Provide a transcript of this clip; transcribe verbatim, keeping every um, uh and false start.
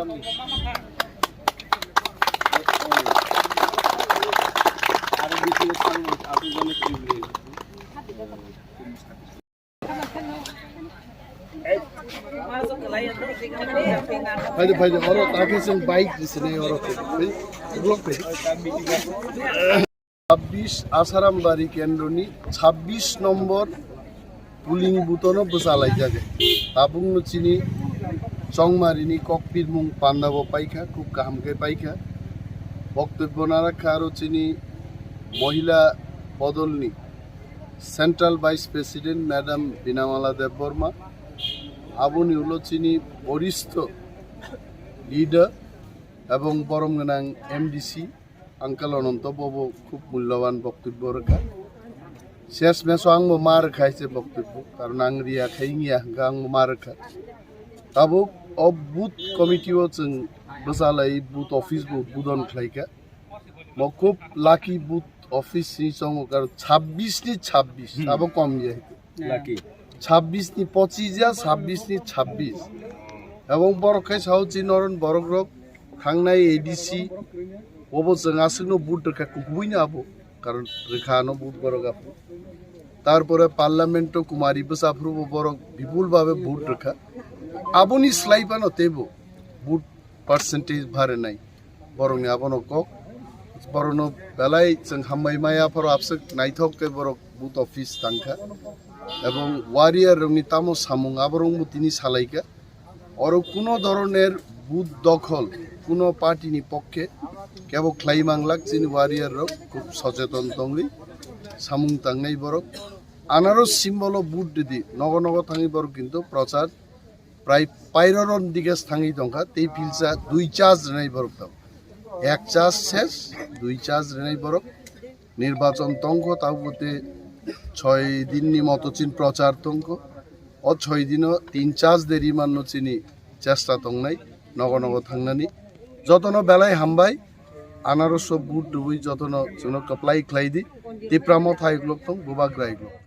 Phaidi, phaidi, oro takhe chwng bike disini oro phai, phai, vlog phai. Chabbish Asaram Bari kendroni chabbish nombor polling booth-ono bwchalaijak. Tabukno chini Chongmarini kokpirmung pandabo paikha, khub kaham khe paikha. Boktobbo narakha aro chini mohila bodolni Central Vice President Madam Binamala Debbarma, aboni ulo chini boristho leader ebong borom gwnang M D C Uncle Ananto bobo khub mulyawan boktobbo rwkha. Ses meso angbo ma rwkha se boktobbo, karon ang riya khai wngya hwnkha angbo ma rwkha. Tabuk o booth committee-o chwng bwchalai booth office bo budon khlaikha. Mo khub lucky booth office ni chongo, karon chabbish ni chabbish, hmm, abo kom ya. Lucky. Chabbish ni pochis ya, chabbish ni chabbish. Ebong borok khai sao chi noron borok rok thangnai A D C, obo chwng aswkno vote rwkha kubuino abo, karon rwkha ano vote borok abo. Tarpore parliament o Kumari bwsa phuru bo borok bipul babe vote rwkha. Aboni slai phano teibo vote percentage bare nai. Borokni abono kok, borokno belai chwng hambai maya, phoro abswk naithok khe borok booth office tangkha. Ebong warrior rokni tamo samung aborokbo tini salaikha. Oro kuno dhoroner booth dokhol, kuno party ni pokkhe kebo khlai manglak, chini warrior rok khub socheton tongwi samung tangnai borok. Anaros symbol o booth ridi, nogo nogo thangwi borok kintu prochar prai pairoroni dige thangwi tongkha, tei philsa dui charge rwnai borok tong. Ek charge ses, dui charge rwnai borok. Nirbachon tongkho, tabuk tei choi din ni moto chin prochar tongkho. O choi dino tin charge de rimanno chini chesta tongnai, nogo nogo thangnani. Jotono belai hambai, anaroso vote rwui jotono chwngno kwplai khlai di. Tipra Motha iklok tong, Bubagra iklok.